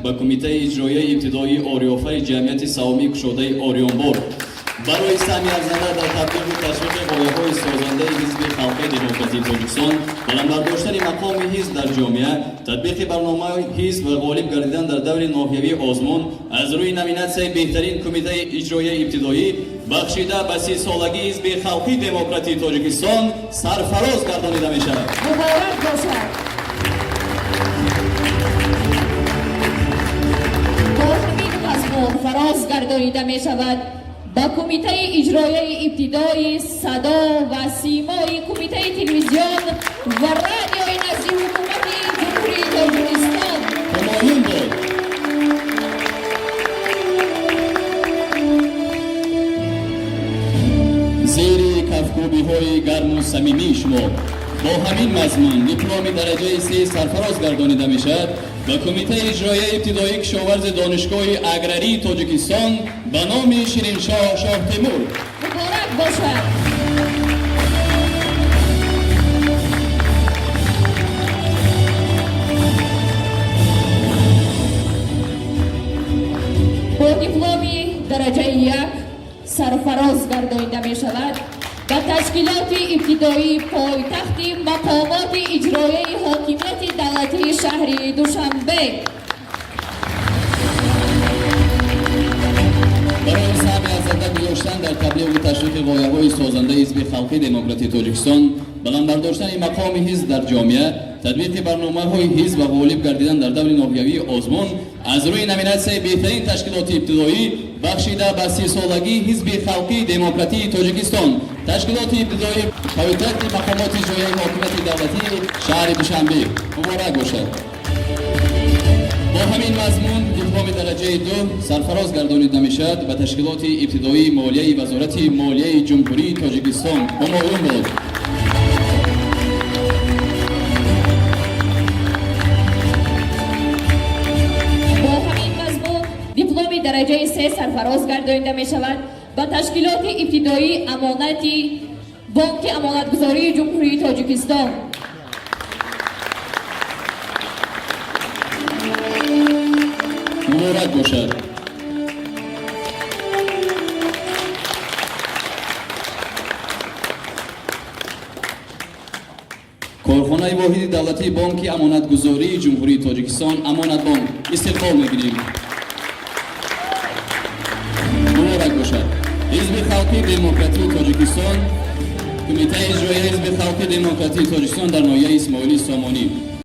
ба Кумитаи иҷроияи ибтидоии Ориёфари ҷамъияти саҳомии кушодаи Ориёнбор барои саҳми арзанда дар таблиғу ташвиқи ғояҳои созандаи Ҳизби Халқии Демократии Тоҷикистон, баланд бардоштани мақоми ҳизб дар ҷомеа, татбиқи барномаи ҳизб ва ғолиб гардидан дар даври ноҳиявии озмун аз рӯи номинатсияи беҳтарин кумитаи иҷроияи ибтидоӣ бахшида ба 30-солагии Ҳизби Халқии Демократии Тоҷикистон сарфароз гардонида мешавад. Муборак бошад. Бо ҳамин мазмун фароз гардонида мешавад ба Кумитаи иҷроияи ибтидои Садо ва симои Кумитаи телевизион ва радиои назди Ҳукумати Ҷумҳурии Тоҷикистон. Ҳумоюн бод. Зери кафкӯбиҳои гарму самимии шумо бо ҳамин мазмун дипломи дараҷаи се сарфароз гардонида мешавад ба Кумитаи иҷроияи ибтидоии кишоварзи Донишгоҳи аграрии Тоҷикистон ба номи Шириншоҳ Шоҳтемур. Муборак бошад. Бо дипломи дараҷаи як сарфароз гардонида мешавад ба ташкилоти ибтидоии пойтахти мақомоти иҷроияи ҳокимияти давлатии шаҳри Душанбе. Барои саҳми арзанда гузоштан дар таблиғу ташвиқи ғояҳои созандаи Ҳизби Халқии Демократии Тоҷикистон, баланд бардоштани мақоми ҳизб дар ҷомеа, татбиқи барномаҳои ҳизб ва ғолиб гардидан дар даври ноҳиявии озмун аз рӯи номинатсияи беҳтарин ташкилоти ибтидоӣ бахшида ба 30-солагии Ҳизби Халқии Демократии Тоҷикистон, ташкилоти ибтидоии пойтахти мақомоти иҷроияи ҳокимияти давлатии шаҳри Душанбе. Муборак бошад. Бо ҳамин мазмун дипломи дараҷаи ду сарфароз гардонида мешавад ба ташкилоти ибтидоии молияи Вазорати молияи Ҷумҳурии Тоҷикистон. Ҳумоюн бод. Бо ҳамин мазмун дипломи дараҷаи се сарфароз гардонида мешавад ба ташкилоти ибтидоии амонати Бонки амонатгузории Ҷумҳурии Тоҷикистон. Муборак бошад. Корхонаи воҳиди давлатии Бонки амонатгузории Ҷумҳурии Тоҷикистон, Амонатбонк, истиқбол мегирем. Муборак бошад. Ҳизби Халқии Демократии Тоҷикистон, Кумитаи иҷроияи Ҳизби Халқии Демократии Тоҷикистон дар ноҳияи Исмоили Сомонӣ.